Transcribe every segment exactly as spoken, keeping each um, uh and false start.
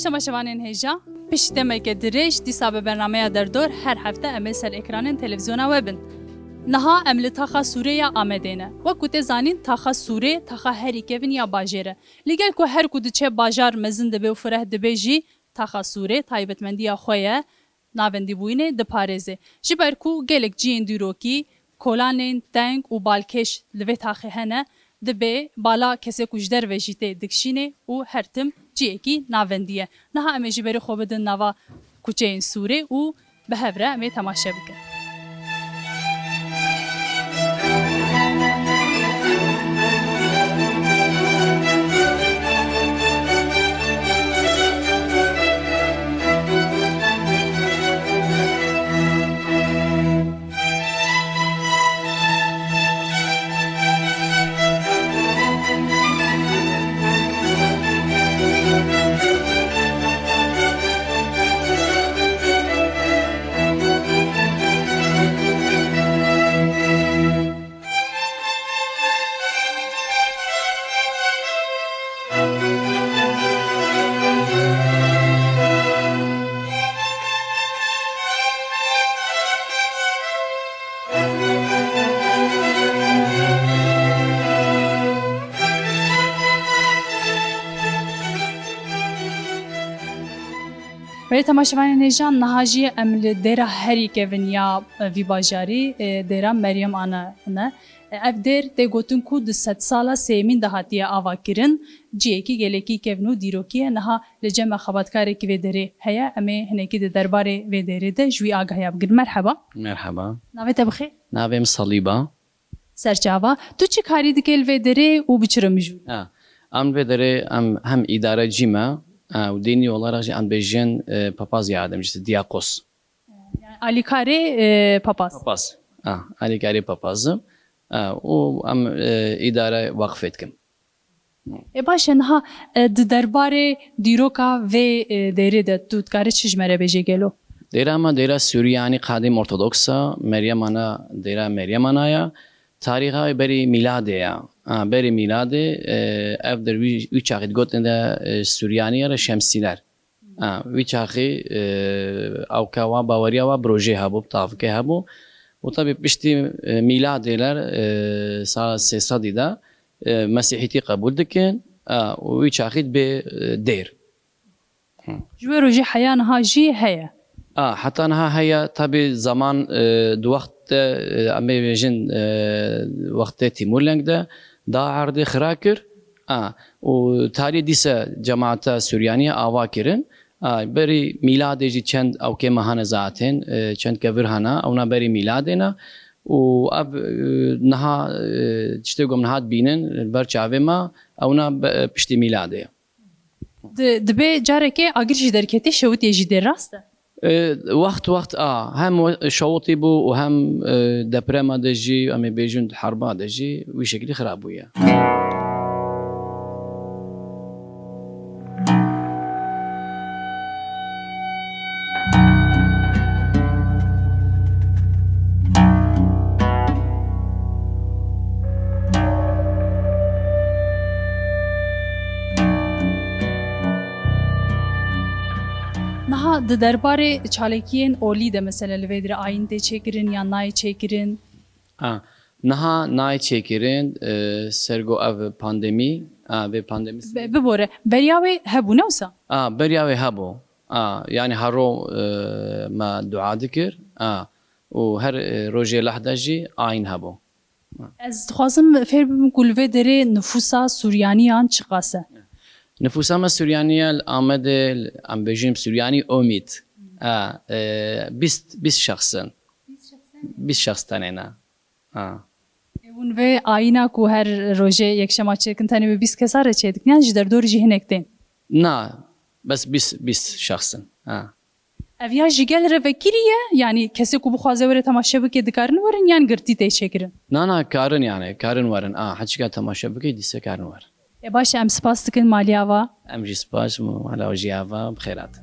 Temaşevanên hêja, pişt demeke dirêj dîsa bi bernameya Derdor her hefte em ê ser ekranên televîzyona we bin. Niha em li taxa Sûrê ya Amedê ne. Wek ku tê zanîn, taxa Sûrê taxa herî kevin ya bajêr e. Li gel ku her ku diçe bajar mezin dibe û fireh dibe jî, taxa Sûrê taybetmendiya xwe ye, navendîbûyînê diparêze. Ji ber ku gelek cihên dîrokî, kolanên teng û balkêş li vê taxê hene, dibê bala kesê ku ji derve jî tê dikişînê û her tim cihekî navendî ye. Niha em ê jî berê xwe bidin nava kuçeyên Sûrê û bi hev re em ê temaşe bikin. Belê temaşevanên hêja, niha jî em li dêra herî kevin ya, e, vî bajarî, e, dêra Meryem Ana ne. E, ev dêr tê gotin ku di sedsala sêyemîn de hatiye avakirin, cihekî gelekî kevn û dîrokî ye. Niha li cem me xebatkarekî vê derê heye, em ê hinekî di derbarê vê dêrê de ji wî agahiya bigirin. Merheba. Merheba. Navê te bixêr? Navê min Salîb e. Serçava. Tu çi karî dikê li vê derê û bi çi re mijûl? Ha. Em vê derê em hem îdarecî me, ha, û dînî olarak jî em bêjin, e, papaz ya Adem, işte diyakos. Yani alîkarê, e, papaz. Papaz. Ha, alîkarê papazim. Ha, û em, e, îdare waqfê dikim. Ê baş e, niha, e, di derbarê dîroka vê, e, dêrê de tu dikarî çi ji me re bêjê gelo? Dêra me dêra Suryanî Qedîm Ortodoks e, Meryem Ana, dêra Meryem Ana ye. Tarîxa wê berî mîladê ye. Ha, berî mîladê, e, ev der wî, wî çaxî digotin de, e, Suryanî ya re Şemsîler. Ha, wî çaxî, e, ewka wa, baweriya wa bi rojê hebû, bi tavikê hebû. Û tabî piştî, e, mîladê ler, e, sala sê sedî de, e, mesîhîtî qebûl dikin, e, û wî çaxî dibe, e, dêr. Hı. Ji wê rojê heya niha jî heye? A, heta niha heye. Tabî zaman, e, di wext de, e, em ê bêjin, e, wextê Tîmûrleng de da erdê xira kir. A, û tarî dîse cemaeta Suryaniyê ava kirin. A, berî mîladê jî çend ewkê me hene zaten, e, çend kevir hene, ewna berî mîladê ne. Û ev, e, niha, e, tiştê ku em niha dibînin, ber çavê me, ewna be-, piştî mîladê ye. Di-, dibê carekê agir jî derketî, şewitiyê jî dê, rast e? E, wext wext a, hem we-, şewitî bû û hem, e, deprema de jî, em ê bêjin di herba de jî wî şekilî xirab bûye. Niha di derbarê çalakiyên olî de, mesela, li vê derê ayîn tê çêkirin yan nayê çêkirin? A, niha nayê çêkirin, e, ser go ev pandemî, a, vê pandemî. Be-, bibore, beriya wê hebû, ne wisa? A, beriya wê hebû. A, yani hero, e, me dua dikir. A, û her, e, rojê lehde jî ayîn hebû. Ez dixwazim fêr bibim ku li vê derê nifûsa Suryaniyan çiqas e? Nifûsa me Suryaniya li Amedê, em bêjin Suryanî Omîd, a, e, bîst, bîst şexs in. Bîst şexs in? Bîst şexs tenê ne. A. Ê, hûn vê ayîna ku her rojê yekşema çêdikin tenê bi bîst kesa re çêdikin, yan ji derdorê jî hinek tên? Na, bes bîst, bîst şexs in. A. Ev ya ji gel re vekirî ye? Yanî kesê ku bixwaze were temaşe bike, dikarin werin yan girtî tê çêkirin? Na, na, karin yani, karin werin. A, heçika temaşe bike, dîse karin werin. E, baş e, em spas dikin, maliya va. Em jî spas, mala jî ava, bi xêr hatin.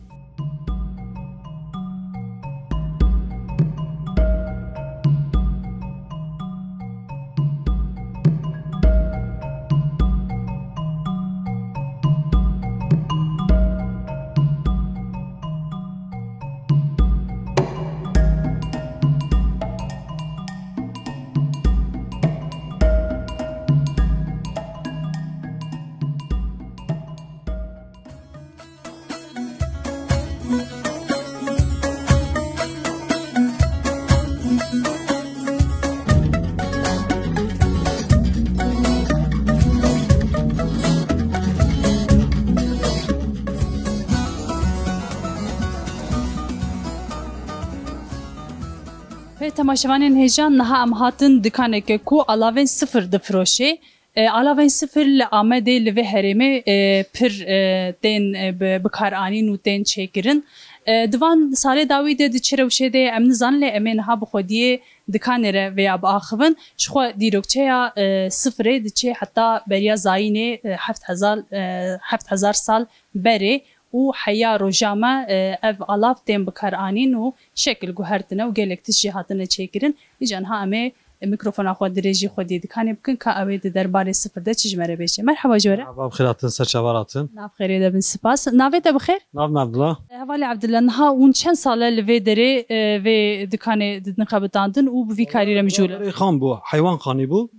Temaşevanên hêja, niha em hatin dikaneke ku alavên sifir difiroşê. E, alavên sifir li Amedê, li vê herêmê, e, pir, e, tên, e, bi, bikaranîn û tên çêkirin. E, di van salê dawî de di çi rewşê de em nizanin, lê em ê niha bi xwediyê dikanê re vêya biaxivin. Ji xwe dîrokçeya, e, sifirê diçe heta beriya zayînê, e, heft hezar, e, heft hezar sal berê û heya roja me, e, ev alav tên bikaranîn û şekil guhertine û gelek tişt jî hatine çêkirin. Îca niha em ê mikrofona xwe dirêjî xwediyê dikanê bikin, ka ew ê di derbarê sifir de çi ji me re bêje. Merheba ji we re. Merhaba, bi xêr hatin, ser çavan hatin. Nav xêrê de bin, spas. Navê te bi xêr? Navê me Abdullah. Hevalê Abdullah, niha hûn çend sal e li vê derê, e, vê dikanê didin xebitandin û bi vî karî re mijûl e? Berê xan bû, heywan xanî bû.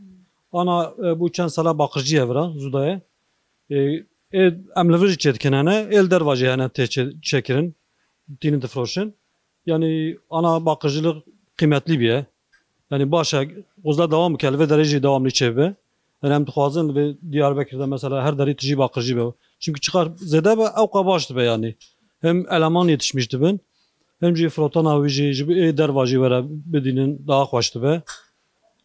Ana, e, bû çend sala baqircî ye vira, zû daye. Ê, ê, em li vir jî çêdikin hene, ê li derva jî hene tê çê-, çêkirin, tînin difiroşin. Yanî ana baqircilik qîmetlî bûye. Yanî baş e, xwezla dewam bike, li vê derê jî dewamlî çêbibe. Yanî em dixwazin li vê Diyarbekir de mesela her derî tijî baqircî be. Çimkî çiqas zêde be, ewqa baş dibe yanî. Hem eleman yetişmiş dibin, hem jî firotana wî jî ji ê derva jî were bidînin, daha xweş dibe.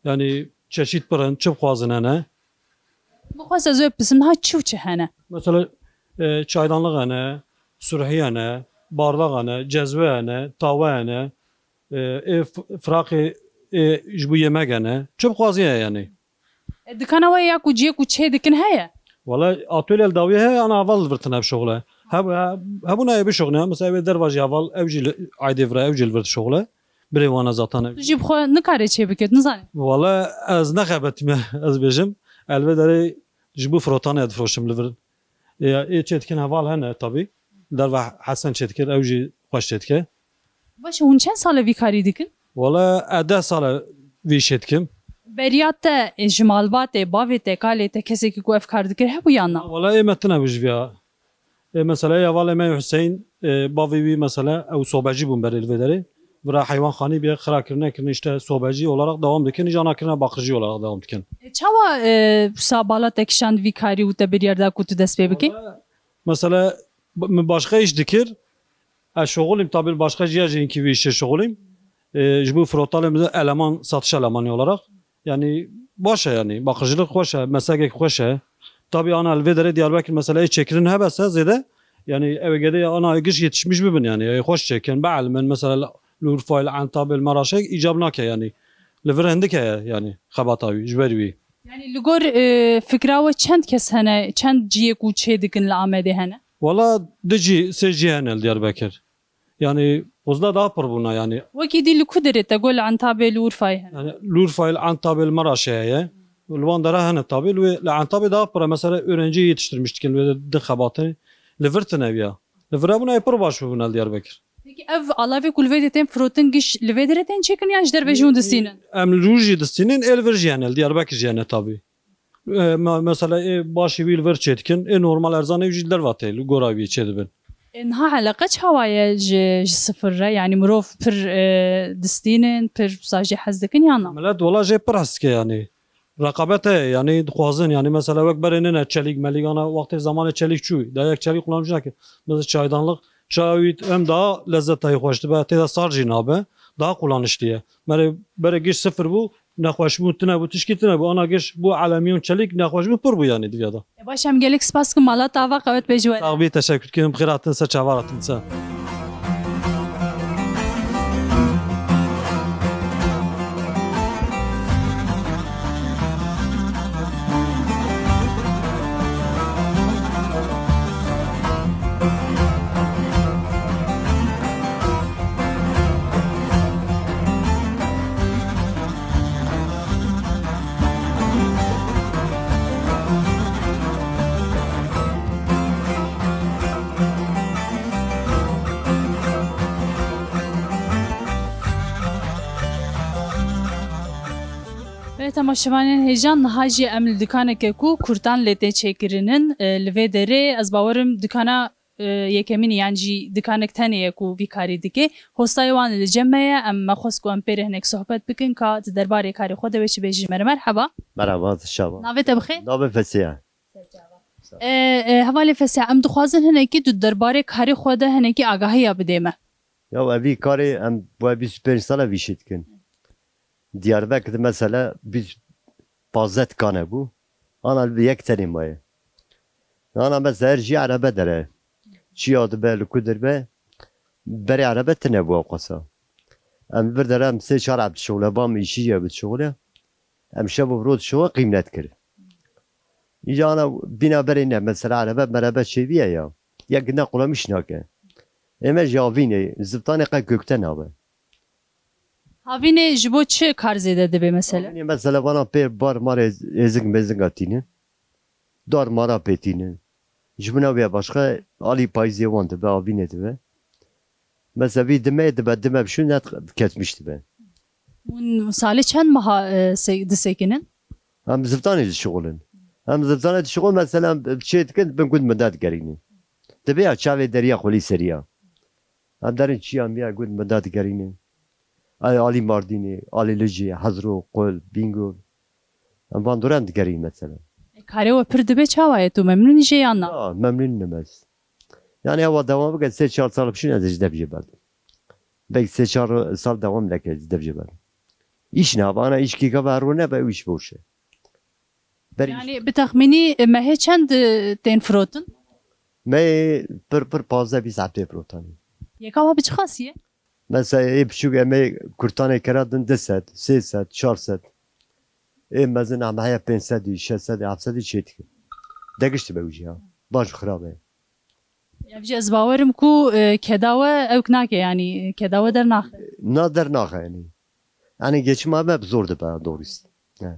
Yanî çeşît pir in, çi bixwazin hene. Bixwaz ez wê bipisim, niha çi û çi hene? Mesela, e, çaydanlıq hene, surhî hene, bardax hene, cezve hene, tawe hene, e, ê f-, firaqê, ê ji bo yemek hene. Çi bixwazî heye yanî. E, dikana we ya ku ciyê ku çê dikin heye? Wala atölye li dawiyê heye, ana heval li vir tine bi şoxle. Heb-, heb-, hebûna ye bişoxne, mesela wê derva jî heval, ew jî li aydê vira, ew jî li vir dişoxle. Birê wana zaten ew. Tu jî bi xwe nikare çê bike, tu nizanî. Wala ez nexebetîme, ez bêjim. El vê derê ji bo firotanê difiroşim li vir. Ê, ê çê dikin heval hene tabî. Derva Hesen çê dikir, ew jî xweş çê dike. Baş e, hûn çend sal e vî karî dikin? Wala ez deh sal e vî işê dikim. Beriya te, e, ji malbatê, bavê te, kalê te, kesekî ku ev kar dikir hebû yan na? Wala ê me tune bû ji viya. Ê, mesela ê hevalê me Hüseyin, ê, bavê wî mesela ew sobecî bûn berê li vê derê. Vira heywanxanî bûye, xira kirine, kirine işte sobecî olarak devam dikin, îca ana kirine baqircî olarak devam dikin. E, çawa, e, wisa bala te kişand vî karî û te biryar da ku tu dest pê bikî? Wala, mesela, b-, min başka iş dikir, ez şoxulîm, tabi başka ciya jî hinkî vî işê şoxulîm. E, ji bo firotalê min eleman, satış elemanî olarak. Yanî baş e yanî, baqircilik xweş e, meslekek xweş e. Tabî ana li vê derê Diyarbekir mesela ê çêkirin hebe se zêde, yanî ew ê gedê ana giş yetişmiş bibin yanî, ê xweş çêkin, bielimin mesela li Urfayê, li Entabê, li Meraşê îcab nake yanî. Li vir hindik heye yanî xebata wî, ji ber wî. Yanî li gor, e, fikra we çend kes hene, çend ciyê ku çê dikin li Amedê hene? Wala du cî, sê cî hene li Diyarbekir. Yanî xwezla daha pir bûna yanî. Wekî dî li ku derê te got li Entabê, li Urfayê hene? Yanî li Urfayê, li Entabê, li Meraşê heye. Li wan dera hene tabi. Li wê, li Entabê daha pir e. Mesela öğrenci yetiştirmiş dikin, li wê de din xebatê. Li vir tine ya. Li vir hebûna ê pir baş bûna li Diyarbekir. Peki ev alavê ku li vê de tên firotin giş li vê derê tên çêkirin yan ji derve jî hûn distînin? Em li rû jî distînin, ê li vir jî hene, li Diyarbekir jî hene tabi. E, me-, mesela ê başî wî li vir çêdikin, ê normal erzanê wî jî li derva tê, li gora wî çêdibin. E, niha eleqe çawa ye ji, ji sifir re? Yanî mirov pir, e, distînin, pir wisa jê hez dikin yan na? Milet wela jê pir hez dike yanî. Reqabet heye yanî dixwazin yanî mesela wek berê nine çelîk melîk ana wextê zamanê çelîk çû. Da yek çelîk kullanmış nake. Mesela çaydanlık çaya wî hem daha lezzeta wî xweş dibe, tê de sar jî nabe. Daha kullanışlı ye. Merê berê giş sifir bû, nexweşbûn tune bû, tişkî tune bû. Ana giş bû alüminyum çelîk, nexweşbûn pir bû yanî diviya da. E, baş, em gelek spas dikin, mala te ava qewet be ji we. Sax bî, teşekkür dikim. Bi xêr hatin ser çavan hatin ser. Belê temaşevanên hêja, niha jî em li dikaneke ku kurtan lê tê çêkirinin, e, li vê derê, ez bawerim dikana, e, yekemîn e yan jî dikanek tenê ye ku vî karî dike. Hostayê wan li cem me ye, em me xwest ku em pê re hinek sohbet bikin, ka di derbarê karê xwe de wê çi bêjî ji me re. Merheba. Merhaba, şaba. Navê te bi xêr? Navê Fesiye. E, e, hevalê Fesiye, em dixwazin hinekî tu derbarê karê xwe de hinekî agahiya bidê me. Ya evî karê em bo bîst û pênc sal e vî şî dikin. Diyarbekir de mesela bîst pazdeh tikane bû. Ana li yek tenê maye. Ana mesela her jî erebe dere. Çiya dibe, li ku diribe. Berê erebe tine bû ewqasa. Em vir dere em sê çar eb dişixule, bam îşî ye bi dişixule. Em şev û roj dişixule qîmnet kir. Îca ana bîna berê ne, mesela erebe merebe çêviye ya. Yek ne qulamîş nake. Ême ji havînê, zivitanê qe kökte nabe. Havînê ji bo çi kar zêde dibe mesela? Havînê mesela vana pê bar marê êzing mêzinga tînin. Dar mara pê tînin. Ji mina wê başqa alî payîzê wan dibe, havînê dibe. Mesela vî dime dibe, dime bi şûn net kesmiş dibe. Hûn salê çend meha, e, se-, disekinin? Em zivitanê dişixulin. Em zivitanê dişixulin, mesela em çê dikin, bin gund min de digerînin. Dibe ya çavê deriya xwelî seriya. Em derin çiya miya gund min de digerînin. Ay alî Mardînê, alî Licê, Hezro, Qul, Bîngol. Em van dore em digerîn mesela. E, karê we pir dibe çawa ye? Tu memnûn î jê yan na? Ya, memnûn nim ez. Yani ewa devam bike, sê çar sal bişûn ez ji dev jê berdim. Belkî sê çar sal devam neke ji dev jê berdim. Îş ne, bana îş kî gava her rû nebe, ew îş boş e. Berî îş. Yani bi texmînî, e, mehê çend, e, tên firotin? Me pir pir pazdeh bîst heb tê firotanî. Yeka wa bi çi xasî ye? Mesela ê biçûk em ê kurtanê kera din du sed, sê sed, çar sed. Ê mezin em heye pênc sedî, şeş sedî, heft sedî çê dikin. Degişt be wî jî ya. Baş xirab e. Ya, vî jî ez bawerim ku, e, keda we ewk nake, yanî keda we dernaxe. Na dernaxe yanî. Yanî geçima me bi zor dibe, doğrusu. He.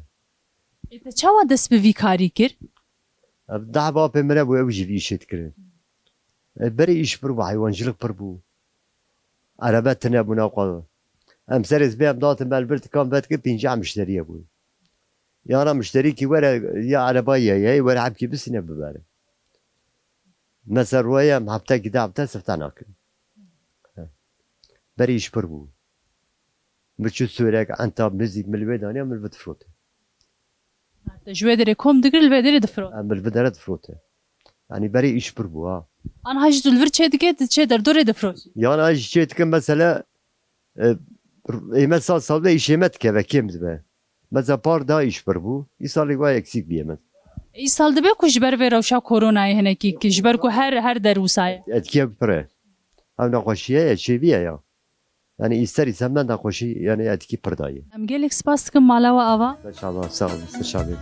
Ê, te çawa dest bi vî karî kir? Ev deh bapê min hebû, ew jî vî îşê dikirin. E, berê îş pir bû, heywancılık pir bû. Erebe tine bû nav xwe. Em serê sibê em datin ber vir dikan vedikir, pêncî müşteriye bû. Yana müşterîkî were ya ereba ye, ye, were hebkî bisîne bibere. Mesela ruhê em heftekî de hefte sifte nakin. He. Berî îş pir bû. Min çi sûrek, entab, mizîk, min li wê daniya, min li vir difrote. Te ji wê derê kom dikir, li vê derê difrot. Em li vir dere difrote. Yanî berê îş pir bû ha. Anha jî tu li vir çê dike, tu çê derdorê difroşî. Yan a jî çê dike mesela, e, ême sal sal de îşê me dikeve, kêm dibe. Mesela par da îş pir bû, îsalê wa eksîk bîye me. Îsal dibe ku ji ber vê rewşa koronayê hinekî, ki ji ber ku her, her der wisa ye. Etkiye pir e. Ev nexweşiye ye, çêviye ya. Yani ister istemez nexweşî, yani etkî pir dayê. Em gelek spas dikim mala we ava. Te çava, sağ olun, te çavê.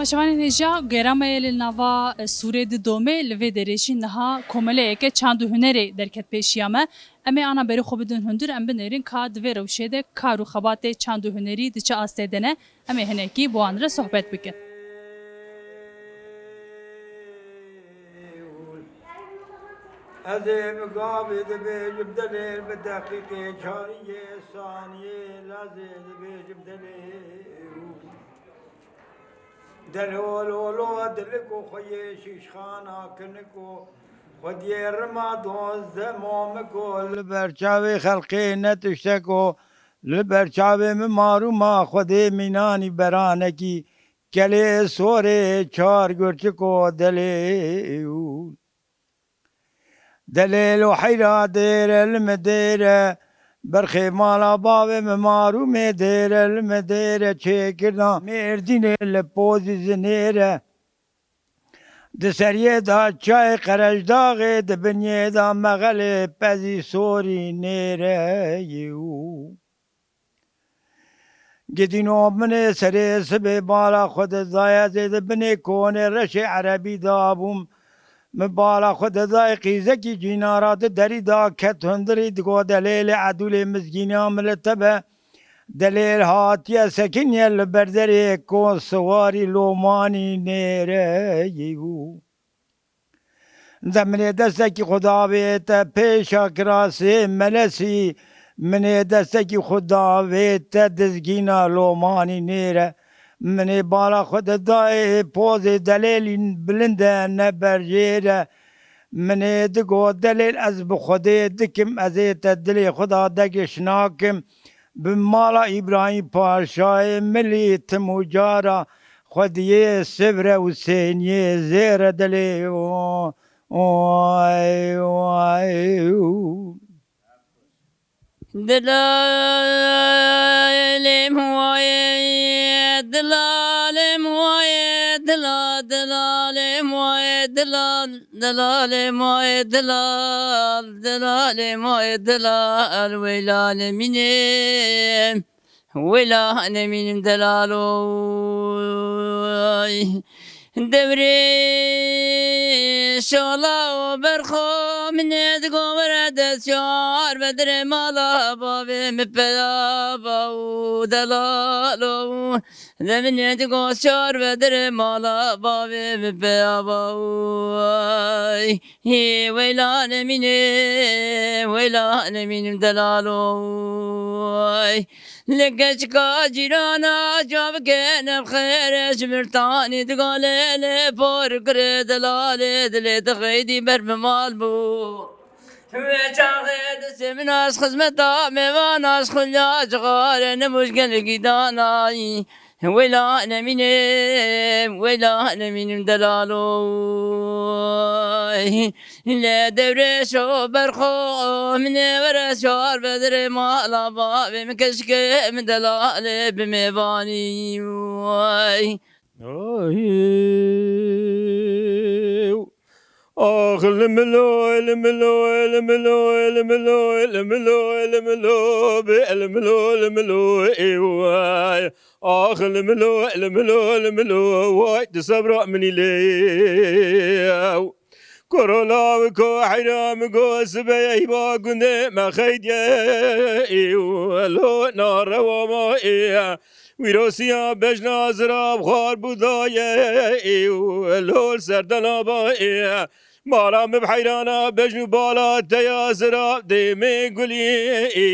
Temaşevanên hêja, gera me ye li nava, e, Sûrê di domê, li vê derê jî niha komeleyeke çand û hunerê derket pêşiya me. Em ê ana berê xwe bidin hundir, em binêrin ka di vê rewşê de kar û xebatê çand û hunerî di çi astê de ne, em ê hinekî bi wan re sohbet bikin. Ez ê bi gavê dibêjim delêl, bi deqîqê cariyê saniyê lazê dibêjim delêl. Delololo diliko xwe yê şîşxana kiniko, xwediyê rima dozdeh momiko, li ber çavê xelqê ne tişteko, li ber çavê min marûma Xwedê mînanî beranekî, kelê sorê çar gurçiko delê û Delêlo heyra dêre li mi dêre, berxê mala bavê mi marûmê dêre li mi dêre, çêkirna Mêrdînê li pozî zinêre. Di seriyê de çayê Qerecdaxê, di binyê de mexelê pezî sorî nêre yû. Gidîno binê serê sibê bala xwe dizaya zê di binê konê reşê erebî dabûm. Min bala xwe dizayê qîzekî cînara di derî da ket hundirî digo delêlê edûlê mizgîniya min li te be. Delêl hatiye sekiniye li berderê kon siwarî lomanî nêreyî bû. De minê destekî xwe davê te pêşa kirasê melesî, minê destekî xwe davê te dizgîna lomanî nêre. Minê bala xwe de dayê pozê delêlî bilind e ne berjêr e. Min ê digot delêl ez bi Xwedê dikim, ez ê te dilê xwe da degiş nakim. Bi mala Îbrahîm Paşayê milî tim û cara xwediyê Sivre û Sêniyê zêre dilê o. Oy, oy, o. Dilalê moyê, dilalê moyê, dila, dilalê moyê, dila, dilalê moyê, dila, dilalê moyê, dila, el weyla nemînê. Wela nemînim delalo. Devrê şala û berxo min ê digo were dest yar be dirê mala bavê min peya ba û delalo. De min ê digo şar be dirê mala bavê min peya ba û ay. Hê weyla nemîne, weyla nemînim delalo. Li keçika cîrana ca bike nevxêre ji mirtanî digale lê por kire delalê dilê dixeydî ber bi mal bû. Wê çaxê destê min az xizmeta mêvan az xulya cixare nebûj gelekî danayî. Weyla nemînim, weyla nemînim delalo. Le dewrêşo berxo min ê were şar be dirê mala bavê min keşke min delalê bi mêvanî. Ay. Ay. Ax, li milo, li milo, li milo, li milo, li milo, li milo, bi, li milo, li milo, ê way. Ax, li milo, li milo, li milo, way, di sebra min î lê. Korola wi ko heyra min go sibe hîba gundê me xeydiye, ê, lo narewa ma, ê. Wîrosiya bejna zirab xwar bû daye, ê, lol serdana ba, ê. Mala min bi heyrana bejn û bala te ya zirab dê min gulî, ê,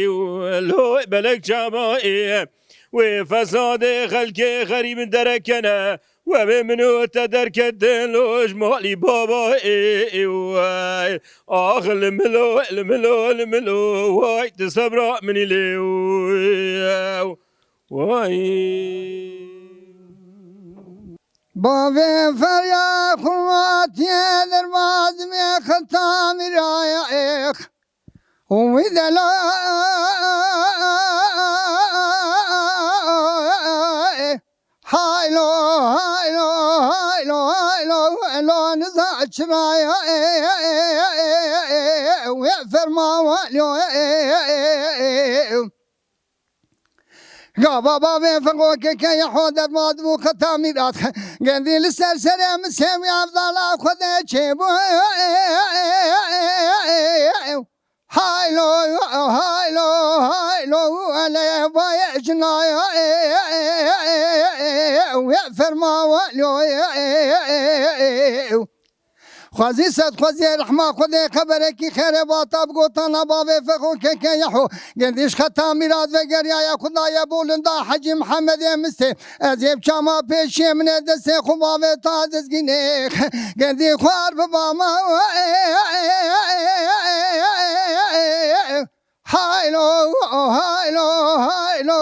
lo belek çama, ê. Wê fesadê xelkê xerîb derekene, we bê min û te derketin lo ji malî baba, ê, ê, wey. Ax, li milo, li milo, li milo, way, di sebra min î lê, wey. Way. Bavê ferya xurmatiye derbaz me xeta miraya êx. Û wî dela haylo, haylo, haylo, haylo, haylo, niza çiraya wê ferma walyo. Gava bavê fego keke ya ho derma dibû xeta mîrat. Gendî li ser serê min sêwî evdala Xwedê çêbû. Haylo, haylo, haylo, ele vay cinaya. Wê ferma walyo. Xwezî sed xwezî rehma Xwedê xeberekî xêrê vata bi gotana bavê fexo keke Yeho. Gendiş xeta mîrat vegeriyaye Xwedayê bo linda Hecî Mihemedê Mistê. Ez ê bi çama pêşiyê min ê destê xwe bavê ta dizgînê. Gendî xwar bibama. Haylo, haylo, haylo,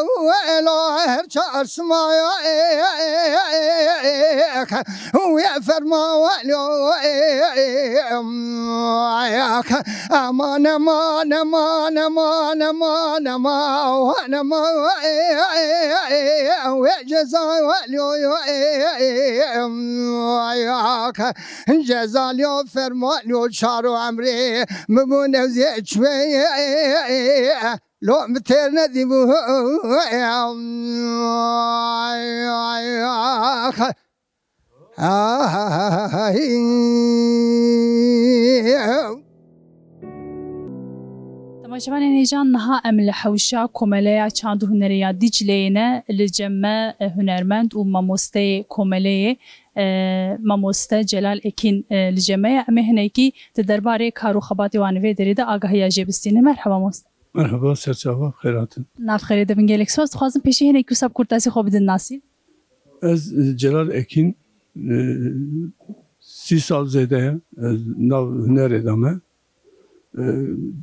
elo, her çar simaya, wê ferma, welo, aman, aman, aman, aman, aman, aman, aman, wê ceza, welo, ceza, lo, ferma, lo, çaro, emrê, Mibû nevzê çûye, lo min têr nedîbû. Temaşevanên hêjan, niha em li hewşa Komeleya Çand û Hunerê ya Dîcleyê ne, li cem me, e, hunermend û mamosteyê Komeleyê, e, mamoste Celal Ekîn, e, li cem me ye. Em ê hinekî di derbarê kar û xebatê wan vê derê de agahiya jê bistînin. Merheba mamoste. Merheba, serçava, xêr hatin. Nav xêrê de bin, gelek spas. Dixwazim pêşî hinek wisa bi kurtasî xwe bidin nasî. Ez, e, Celal Ekîn, e, Sî sal zêde ye, e, nav hunerê de me. E,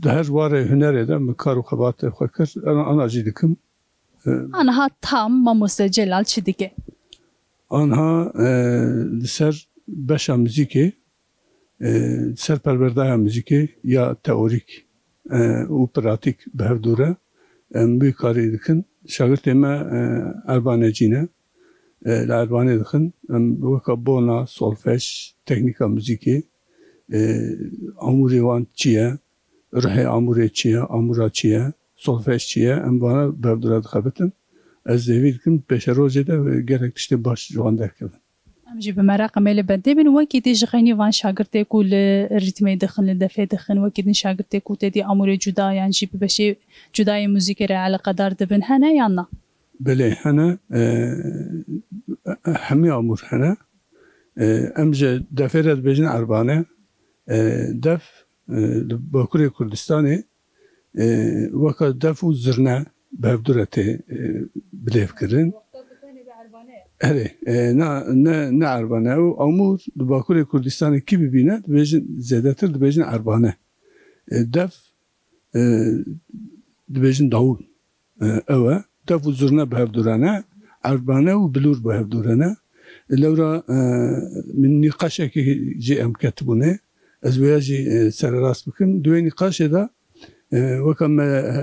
di her warê hunerê de min kar û xebatê xwe kir. Ana, ana jî dikim. E, Aniha tam Mamoste Celal çi dike? Anha, e, li ser beşa muzîkê, e, li ser perwerdeya muzîkê ya teorîk, e, û pratîk bi hev dû re em wî karî dikin. Şagirtê me, e, erbanecî ne. E, li Erbanê dixin. Em weka bona, solfej, teknîka muzîkê, e, amûrê wan çi ye, ruhê amûrê çi ye, amûra çi ye, solfej çi ye, em vana bevdû re dixebitin. Ez hêvî dikim pêşerojê de gelek tiştê baş ji wan derkevin. Em jî bi meraq em ê li bendê bin. Wekî dî ji xeynî van şagirtê ku li rîtmê dixin, li defê dixin, wekî din şagirtê ku tê dî amûrê cuda yan jî bi beşê cudayê muzîkê re eleqedar dibin hene yan na? Belê hene, e, hemî amûr hene. E, em ji defê re dibêjin erbane. E, def, e, li Bakurê Kurdistanê, e, weka def û zirne bi hevdû re tê, e, bilêvkirin. Erê, e, na, ne, ne erbane. Ew amûr li Bakurê Kurdistanê kî bibîne, dibêjin, zêdetir dibêjin erbane. E, def e, dibêjin dawul. E, ew e. Def û zurne bi hev dû re ne, erbane û bilûr bi hev dû re ne. Lewra, e, min nîqaşekî jî em ketibûne. Ez wêya jî, e, sererast bikim. Di wê nîqaşê de, e, weke me, e,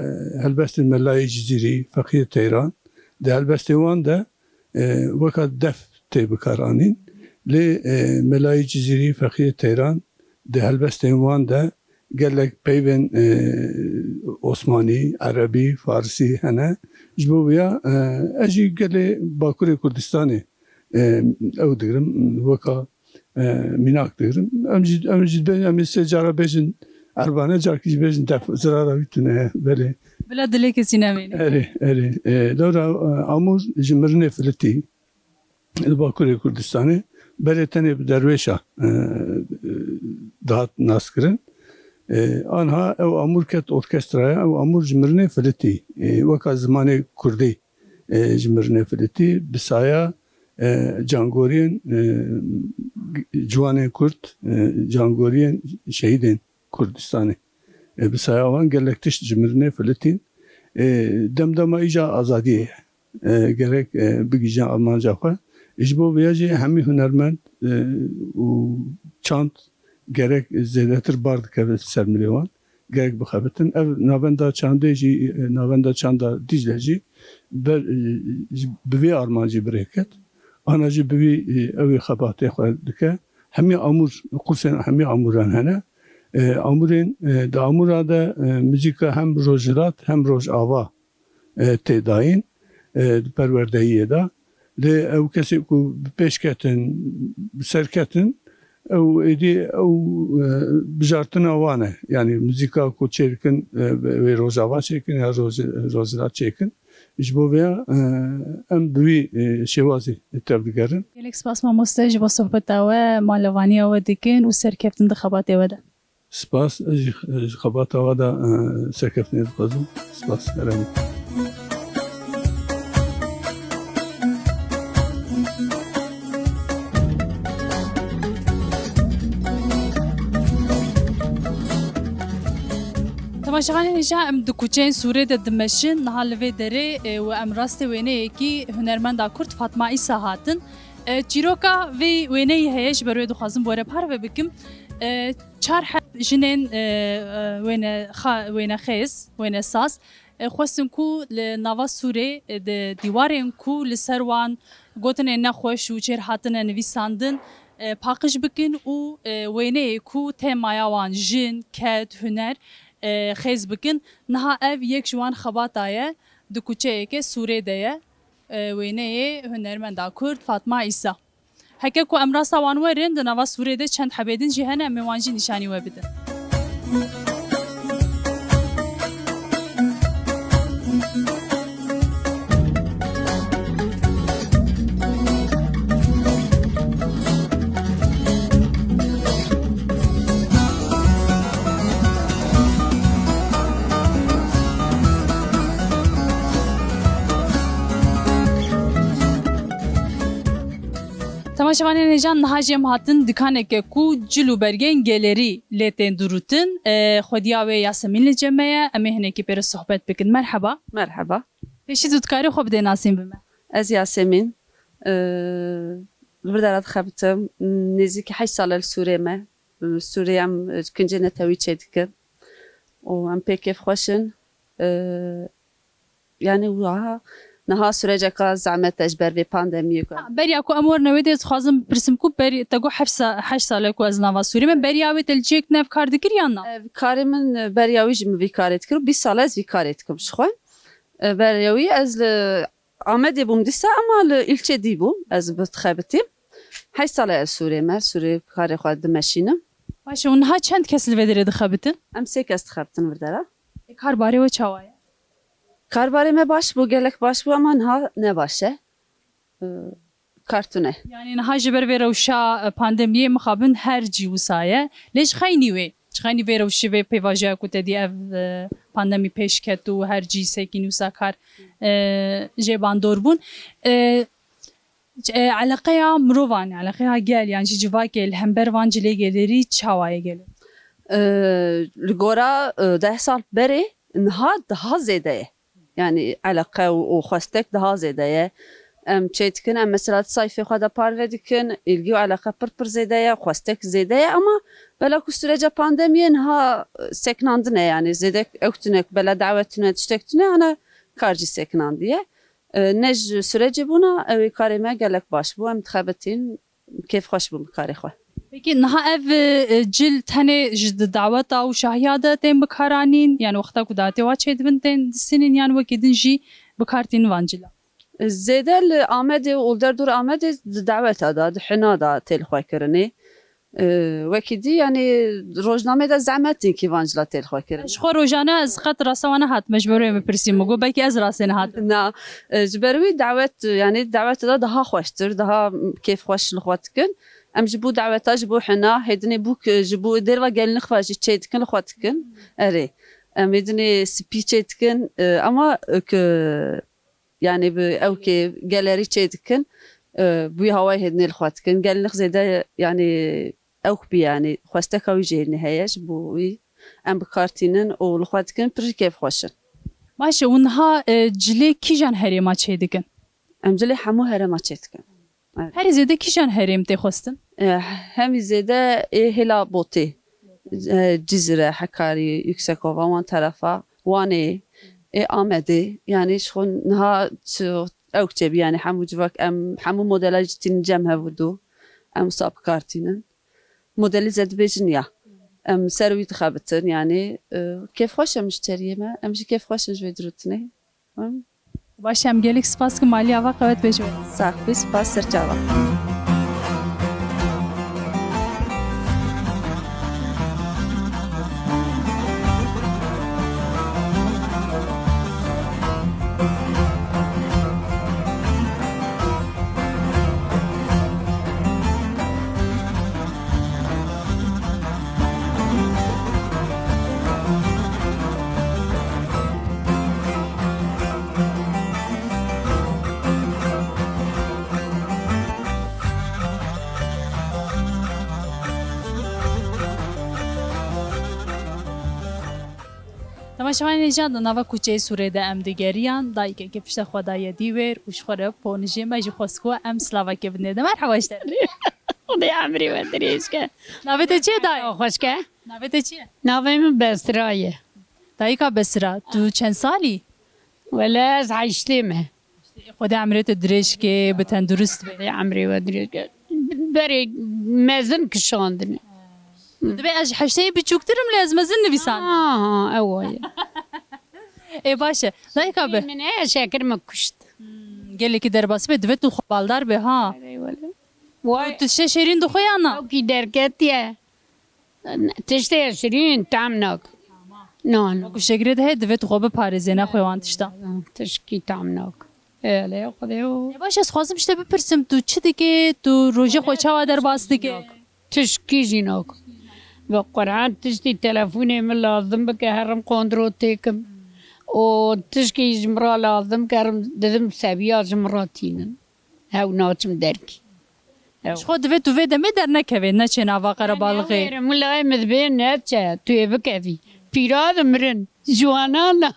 helbestên Melayê Cizîrî, Feqiyê Teyran, di helbestên wan de, e, weka def tê bikaranîn. Lê, e, Melayê Cizîrî, Feqiyê Teyran di helbestên wan de gelek peyvên, e, Osmanî, Erebî, Farsî hene. Ji bo vêya, e, ez jî gelê Bakurê Kurdistanê, e, ew digirim, weka, e, mînak digirim. Em jî, em jî dibêjin, em ê sê cara bêjin erbane, carekî jî bêjin def, zirara wî tune ye, belê. Bila dilê kesî nemîne. Erê, erê. E, lewra, e, amûr ji mirinê filitî, li Bakurê Kurdistanê berê tenê bi derwêşa, e, e, dihat naskirin. E, anha ew amûr ket orkestraya, ew amûr ji mirinê filitî, e, weka zimanê kurdî, e, ji mirinê filitî, bi saya, e, cangoriyên, e, ciwanên kurd, e, cangoriyên şehîdên Kurdistanê. E, bi saya wan gelek tişt ji mirinê filitîn. E, demdema îja azadiyê ye. E, gerek, e, bigihîjin armanca xwe. Ji bo vêya jî hemî hunermend, e, û çand gerek zêdetir bar dikeve ser milê wan. Gerek bixebitin. Ev navenda çandê jî, e, navenda çanda Dîcle jî ber, e, ji, bi vê armancî bi rê ket. Ana jî bi vî, e, ew ê xebatê xwe dike. Hemî amûr, qursên hemî amûran hene. E, amûrên, e, di amûra de, e, muzîka hem rojhilat hem rojava, e, tê dayîn, e, di perwerdehiyê de. Lê ew kesê ku bi pêş ketin, bi ser ketin, ew êdî ew, e, bijartina wan e. Yanî muzîka ku çêdikin, e, wê rojava çêkin ya roj-, rojhilat çêkin. Ji bo vêya, e, em bi wî, e, şêwazê tevdigerin. Gelek spas mamoste ji bo sohbeta we, malevaniya we dikin û serkeftin di xebatê we de. Spas, ez jî, ji xebata we de, e, serkeftinê dixwazim. Spas, herem. Temaşevanên hêja, em di kuçeyên Sûrê de dimeşin. Niha li vê derê, e, û em rastê wêneyekî hunermenda Kurd Fatma Îsa hatin. E, çîroka vê wêneyê heye, ji ber wê dixwazim bi we re parve bikim. E, çar heb jinên, e, e, wêne xa-, wênexêz, wênesaz, e, xwestin ku li nava Sûrê, e, di dîwarên ku li ser wan gotinên nexweş û çêr hatine nivîsandin, e, paqij bikin û, e, wêneyê ku temaya wan jin, ked, huner, e, xêz bikin. Niha ev yek ji wan xebata ye, di kuçeyeke Sûrê de ye. E, wêneyê hunermenda Kurd Fatma Îsa. Heke ku em rasta wan werin, di nava Sûrê de çend hebê din jî hene, em ê wan jî nîşanî we bidin. Temaşevanên hêja, niha jî em hatin dikaneke ku cil û bergên gelerî lê tên dirûtin. E, xwediya wê Yasemîn li cem me ye. Em ê hinekî pê re sohbet bikin. Merheba. Merheba. Pêşî tu dikarî xwe bidê nasîn bi me? Ez Yasemîn. E, li vir dera dixebitim. Nêzîkî heşt sal e li Sûrê me. Sûrê em, e, kincê netewî çêdikin. Û em pê kêfxweş in. E, Yani wiha niha süreceka zehmet e ji ber vê pandemiyê ku Ha, beriya ku em werine wê dê, dixwazim bipirsim ku berî te got heşt sa-, heşt sal e ku ez nava Sûrê me. Beriya wê te li cihek nev kar dikir yan na? Ev karê min, e, beriya wî jî min vî karê dikir û bîst sal e ez vî karê dikim ji xwe. E, beriya wî ez li Amedê bûm dîsa, ema li îlçê dî bûm, ez bi dixebitîm. Heşt sal e ez Sûrê me, Sûrê karê xwe dimeşînim. Baş e, û niha çend kes li vê derê dixebitin? Em sê kes dixebitin vir dera. E, kar barê we çawa ye? Karbarê me baş bû, gelek baş bû, ema niha ne baş e. Ee, kar tune. Yani niha ji ber vê rewşa, e, pandemiyê mixabin her cî wisa ye. Lê ji xeynî wê, ji xeynî vê rewşê, vê pêvajoya ku te dî ev, e, pandemî pêş ket û her cî sekîn wisa kar, e, jê bandor bûn. E, c-, e, eleqeya mirovan, eleqeya gel, yan jî civakê li hember van cilê gelêrî çawa ye gelê? Ee, li gora, e, deh sal berê niha daha zêde ye. Yani eleqe û, û xwestek daha zêde ye. Em çê dikin, em mesela di sayfê xwe de parve dikin, îlgî û eleqe pir pir zêde ye, xwestek zêde ye, ama bela ku süreca pandemiyê niha, e, seknandine, yani zêde ew tune, bela dawet tune, tiştek tune, ana kar jî seknandiye. E, ne ji sürecê bûna, ew ê karê me gelek baş bû, em dixebitîn, kêfxweş bûm bi karê xwe. Peki niha ev, e, cil tenê ji di daweta û şahiya de tên bikaranîn, yani wexta ku dawetê wa çêdibin tên disînin, yan wekî din jî bikar tînin van cila? Zêde li Amedê û li derdor Amedê di daweta de, di hina de tê li xwe kirinê. E, wekî dî, yani rojnamê de zehmet in kî van cila tê li xwe kirin. Ji xwe rojane ez qet rasta wana hatime ji ber wê bipirsî, min got belkî ez rastê nehatim. Na, e, ji ber wî dawet, yani dawet de daha xweştir, daha kêfxweş li xwe dikin. Em ji bo daweta, ji bo hina, hêdinê bûk, e, ji bo dêrva gelnix ve jî çê dikin, li xwe dikin. Erê. Em hêdinê spî çê dikin, e, ama, e, ki, yani bi ewkê gelerî çê dikin, e, bûyî hawayê hêdinê li xwe dikin. Gelnix zêde, yani ewk bî, yani xwesteka wî jê hêdinê heye, ji bo wî em bi kar tînin û li xwe dikin, pir jî kêfxweş in. Baş e, û niha, e, cilê kîjan herêma çê dikin? Em cilê hemû herêma çê dikin. Evet. Herî zêde kîjan herêm tê xwestin? E, hemî zêde ê hêla Botê. E, Cizîre, Hekarî, Yüksekova, wan terefa, Wanê, ê Amedê. Yani ji xwe niha çi ew çêbî, yani hemû civak em, hemû modela jî tînin cem hevû du. Em wisa bi kar tînin. Modelî ze dibêjin ya. Em ser wî dixebitin, yani, e, kêfxweş e muşteriyê me. Em jî kêfxweş in ji vê dirûtinê. Baş e, em gelek spas dikin, malî ava qewet bê ji we. Sax bî, spas, serçava. Temaşevanên hêja, di nava kuçeyê Sûrê de em digeriyan, dayikekê pişta xwe daye dî wêr û ji xwe re ponijê me jî xwest ku em silavekê bidinê de. Merheba ji te. Xwedê emrê we dirêj ke. Navê te çi ye dayê? Xweş ke. Navê te çi ye? Navê min Besra ye. Dayika Besra, tu çend salî? Wele ez heştê me. Xwedê emrê te dirêj ke, bi tendurist be. Xwedê emrê we dirêj ke. Berê mezin kişandine. Divê ez ji heştê biçûktir im, lê ez mezin nivîsan. Ha, ha, ew waye. Ê baş e. Dayika be. Min heye şekir min kuşt. Hmm, gelekî derbas be, divê tu xwe baldar be ha. Erê wele. Vay. Tu tiştê şêrîn dixwe ya na? Ew kî derketiye. Tiştê şirîn tam nak. Na, na. Ku şekilê de heye, divê tu xwe biparêzê, nexwê wan tişta. Tişkî tam nak. Ê lê Xwedê o. E baş, ez xwazim ji te bipirsim, tu çi dikê, tu rojê xwe çawa derbas dikê? Tişkî jî nak. Bi Quran tiştî telefonê min lazim bike, herim kontrol têkim. Û tişkî ji min re lazim ke herim didim seviya ji min re tînin. Hew naçim derkî. Ew. Ji xwe divê tu vê demê dernekevê, neçê nava qerebalixê. Wêrim, wilayê min dibê neçe, tu yê bikevî. Pîra dimirin, ciwanan da.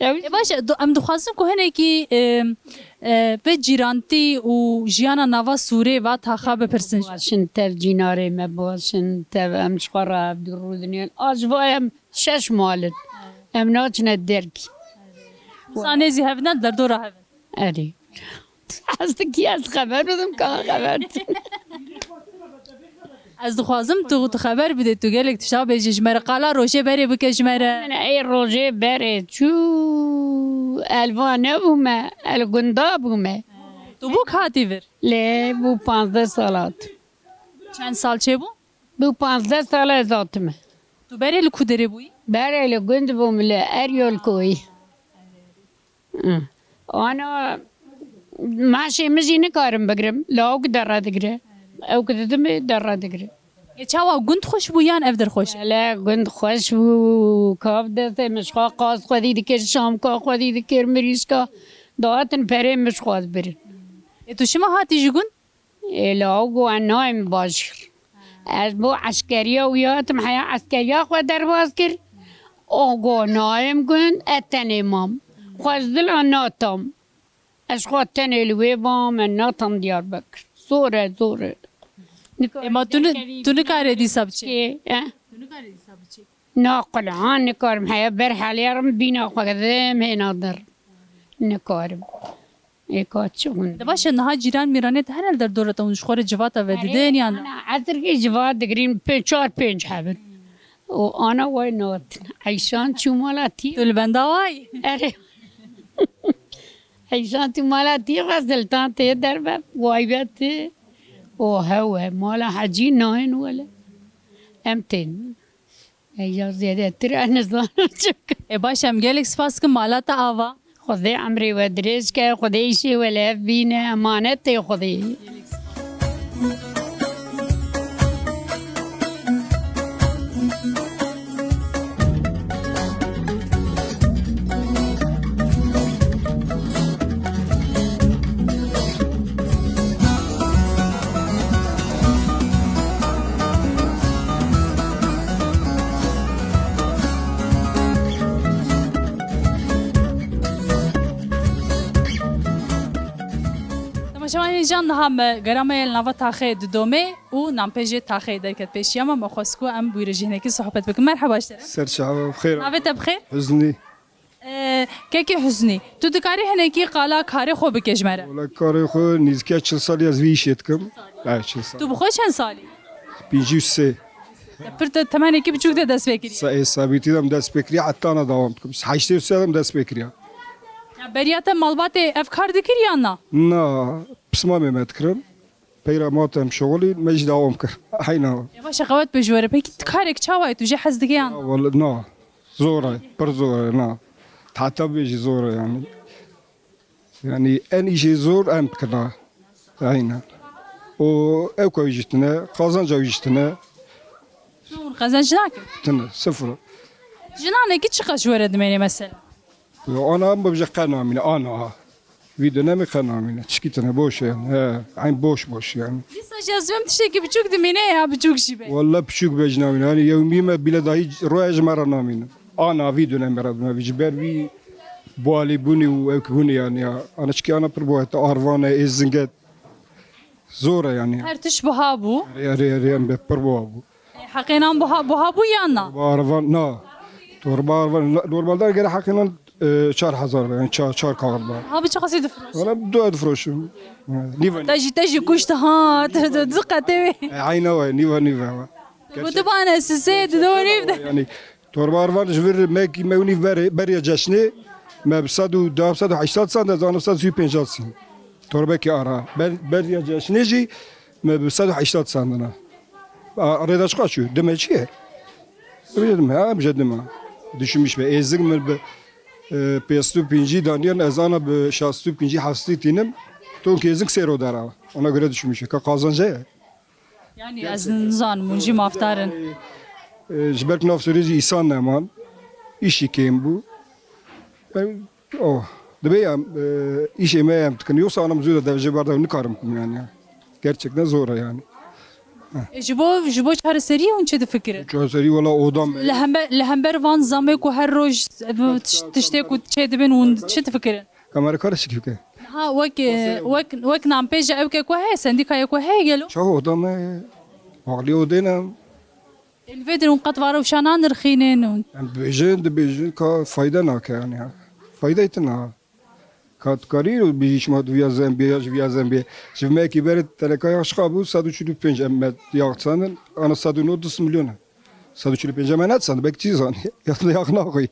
Ew Ê baş e, do- em dixwazin ku hinekî, e, e, vê cîrantî û jiyana nava Sûrê va taxa bipirsin. Başin tev cînarê me başin, tev em ji xwe re ev du rûdinên. A ji va em şeş mal in. Em naçine derkî. Zanê zî hevin e, derdora hevin. Erê. Ez dikî ez xeber bidim, ka xeber. Ez dixwazim tu, tu xeber bidê, tu gelek tişta bêjî ji me re. Qala rojê berê bike ji me re. Ey rojê berê çû, el va nebûme, el gunda bûme. Tu bûk hatî vir? Lê bû panzdeh salat. Çend sal çêbû? Bû panzdeh sal ez hatime. Tu berê li ku derê bûyî? Berê li gund bûm, li Eryol koyî. Ana, meşê min jî nikarim bigrim. Lawik dere digire. Ew ki didimê dere digire. Ê, çawa gund xweş bû yan ev der xweş? Hele gund xweş bû. Kav destê min ji xwe qaz xwedî dikir, şamka xwedî dikir, mirîşka. Dahatin perê min ji xwe dibirin. Ê, tu şima hatî ji gund? Ê, lawik û ez nayêm bajêr. Ez bo eskeriya wî hatim, heya eskeriya xwe derbas kir. O go nayêm gund, ez tenê mam. Xwe ji dila natam. Ez xwe tenê li wê bam, ez natam Diyarbekir. Zor e, zor e. Ema tu ni-, tu nikarê dîsa biçî? Kê, eh? Tu nikarê dîsa biçî? Na, qulhan nikarim. Heya ber helêrim, bîna xwe gidim, hêna dir. Nikarim. Ê ka çi hûn? De baş e, niha cîran mîranê te hene li derdora te, hûn ji xwe re civata vedidin yan? Ana, ezirkê civat digirîn, pê-, çar pênc hebin. Û ana way natin. Eyşan çû mala tî. Tu li benda way? Erê. Eyşan çû mala tî, xwe ziltan tê derve, way ve tê. O hewe, mala hecî nayên wele. Em tên. Ey ya zêdetir ez nizanim çi bikim. Ê baş, em gelek spas dikim, mala te ava. Xwedê emrê we dirêj ke, Xwedê îşê we li hev bîne, emanetê Xwedê. Temaşevanên can, niha me gera me ye li nava taxê Didomê û nanpêjê taxê derket pêşiya me. Me xwest ku em bûyre jî hinekî sohbet bikin. Merheba ji te re. Ser çava, bi xêr. Navê te bi xêr? Hüznî. Ee, kekê Hüsnî, tu dikarî hinekî qala karê xwe bike ji me re? Wala karê xwe nîzike çil salî ez vî îşê dikim. He, çil salî. Tu bi xwe çend salî? Pêncî û sê. Te pir te temenekî biçûk de dest pê kiriye. Sa-, ê sabîtî de em dest pê kiriye, heta ana dewam dikim. Heştê û sê de em dest pê kiriye. Ya beriya te malbatê ev kar dikir yan na? Na, pismamê me dikirin. Peyra ma tem şixulî, me jî dewam kir. Heyna. Ya baş e, qewet be ji we re. Pekî tu karek çawa ye, tu jê hez dike yan? Ya wele na. Zor e, pir zor e, na. Tahta bê jî zor e yani. Yani en îşê zor em dikina. Aynen. O ew ka jî tine, qazanca jî tine. Hûn qezenc nakin? Tine, sıfır. Jinanekî çiqas ji we re dimêne mesela? Yo, ana em bibje qe namîne, ana ha. Vî dönemê qe namîne. Tişkî tine boş e yani. He, eyn boş boş yani. Dîsa jî ez dibêm tiştekî biçûk dimîne ya biçûk jî be. Walla biçûk be jî namîne. Hani yewmî me bile dahî roye ji me re namîne. Ana vî dönemê re dime. Ji ber vî bualî bûnî û ewk bûnî yani ya. Ana çikî ana pir bo heta arvan e, êzing e. Zor e yani. Her tişt buha bû. Erê, erê, erê, em be pir buha bû. E, heqê nan buha, buha bû yan na? Torba arvan, na. Torba arvan, normalde gere heqê nan, e, çar hezar be, yani çar, çar kaxil be. Ha, bi çi qasî difroş? Valla du difroşim. Nîve. Te jî, te jî kuşt ha, te, te, du qetê wê. E, ayna we, nîve, nîve we. Gotu bana size, du do nîv de. Yani, torba arvan ji vir mekî mewnî berê, beriya ceşnê, me bi sed û deh, sed û heştad sand, ez ana sed û pêncî sand. Torbekî ara. Ber, beriya ceşnê jî, me bi sed û heştad sandina. A, rêda çiqa çû? Dime çi ye? Dime, ha, bije dime. Düşünmüş be. Êzing min bi, e, pêst û pêncî daniyan, ez ana bi şast û pêncî heftî tînim. Tonkê êzing sêro dera. Ona göre düşünmüş. Ka kazanca ye. Yani ez nizanim, hûn jî mafdar in. E, ji ber ku nav Sûriyê jî îsan neman. Îşî kêm bû. E, oh. Dibê em, e, îşê me em dikin. Yoksa anam zû de devjê berda nikarim kum yani. Gerçekten zor e yani. E, ji bo, ji bo çareseriyê hûn çi difikirin? Çareserî wala oda me. Li hember, li hember van zamê ku her roj, e, tiş-, tiştê ku çêdibin, hûn çi difikirin? Kamera kar çi dike? Ha, wek, e, wek, wek nampêja ew ke ku heye, sendîkaya ku heye gelo? Çawa oda me? Paxlî odê ne? Ê, li vê dir hûn qet va rewşa nanirxînin hûn? Em dibêjin, dibêjin ka fayda nake yani. Fayda tine. Ka tu karî û bijî şima di viya zembê ya ji viya zembê. Ji vimekî ber teneka yax şixa bû sed û çil û pênc em me yax çandin, ana sed û nod milyon e. Sed û çil û pênc em me ne çand, belkî çî zanî. Ya tu yax naxwî.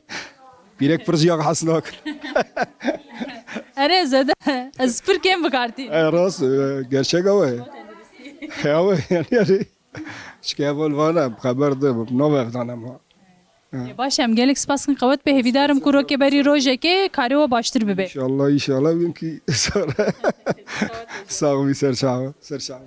Pîrek pir ji yax hes nakin. Erê zede, ez pir kêm bikartî. E, rast, e, gerçek ew e. Ew e, yani, yani. Çike heval vane, xeber de, navê evdane ma. Ê, baş e, em gelek spas dikin, qewet be, hêvîdar im ku rokê berî rojekê karê we baştir bibe. İnşallah, inşallah, wînkî sor. Sağ ol, ser çawa, ser çawa.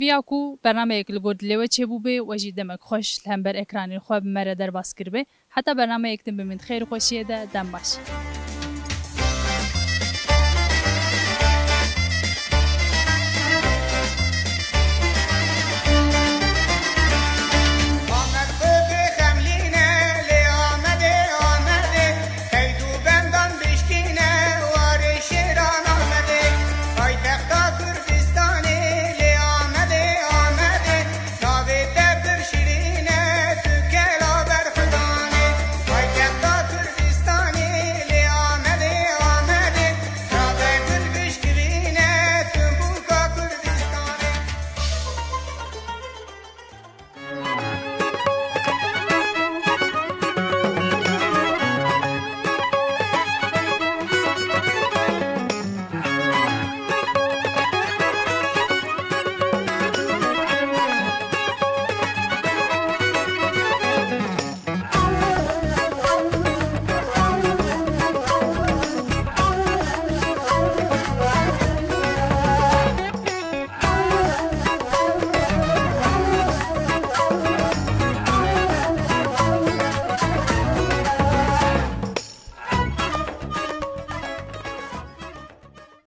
Viya ku bernameyek li gor dilê we çêbûbê, we jî demek xweş li hember ekranên xwe bi me re derbas kiribê. Heta bernameyek din bimîn di xêr û xweşiyê de, dem baş.